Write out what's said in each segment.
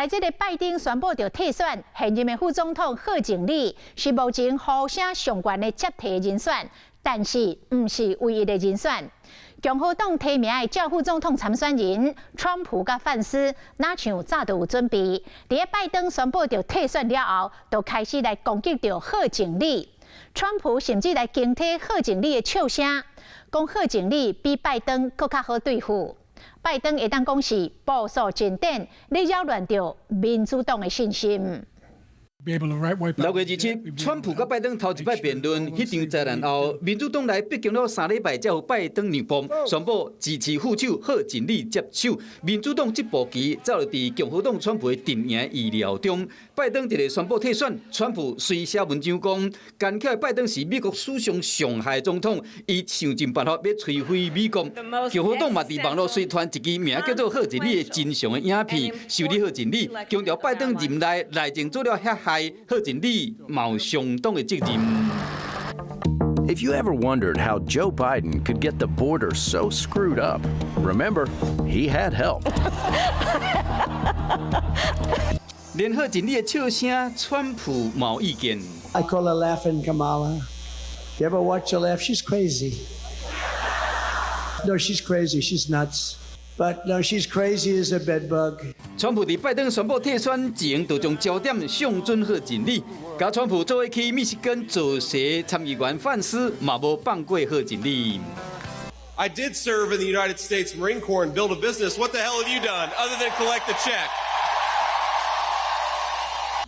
來這个拜登宣布著退選，現任的副總統賀錦麗是目前呼聲上懸的接替人選，但是毋是唯一的人選。共和黨提名的正副總統參選人川普佮范斯，若像早就有準備。佇咧拜登宣布著退選了後，就開始來攻擊著賀錦麗。川普甚至來攻擊賀錦麗的笑聲，講賀錦麗比拜登閣較好對付。拜登會當講是部署進展，咧擾亂著民主黨的信心。6月27，川普佮拜登頭一擺辯論，彼場災難後，民主黨內逼宮了3禮拜，才予拜登讓步，宣布支持副手賀錦麗接手。民主黨這步棋早就佇共和黨川普的陣營意料中。拜登一个宣布退選，川普隨寫文章講，干巧拜登是美國史上上害總統，伊想盡辦法欲摧毀美國。共和黨嘛佇網路隨傳一支名叫做賀錦麗的真相的影片，修理賀錦麗，強調拜登任內內政做了遐害，賀錦麗嘛有相當的責任。 If you ever wondered how Joe Biden could get the border so screwed up, remember, he had help. 連賀錦麗的笑聲，川普嘛有意見。 I call her Laughing Kamala. You ever watch her laugh? She's crazy. No, she's crazy. She's nuts. But no, she's crazy as a bedbug. 川普佇拜登宣布退選前，就將焦點相準賀錦麗。佮川普做伙去密西根造勢參議員范斯嘛無放過賀錦麗。 I did serve in the United States Marine Corps and build a business. What the hell have you done other than collect a check?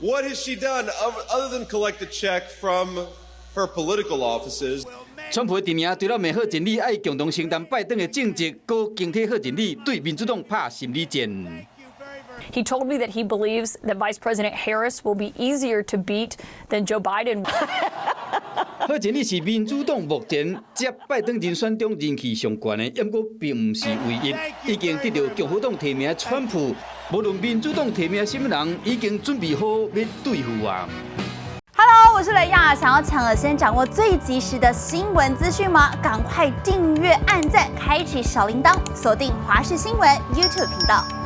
What has she done other than collect a check from her political offices? 川普的陣營除了罵賀錦麗愛共同承擔拜登的政績，閣攻擊賀錦麗對民主黨拍心理戰。 He told me that he believes that Vice President Harris will be easier to beat than Joe Biden. 賀錦麗是民主黨目前接拜登人選中人氣上懸的，毋過並毋是唯一。已經得著共和黨提名的川普，無論民主黨提名啥物人，已經準備好欲對付啊。 Hello，我是雷亞，想要搶先掌握最及時的新聞資訊嗎？趕快訂閱、按讚、開啟小鈴鐺，鎖定華視新聞 YouTube 頻道。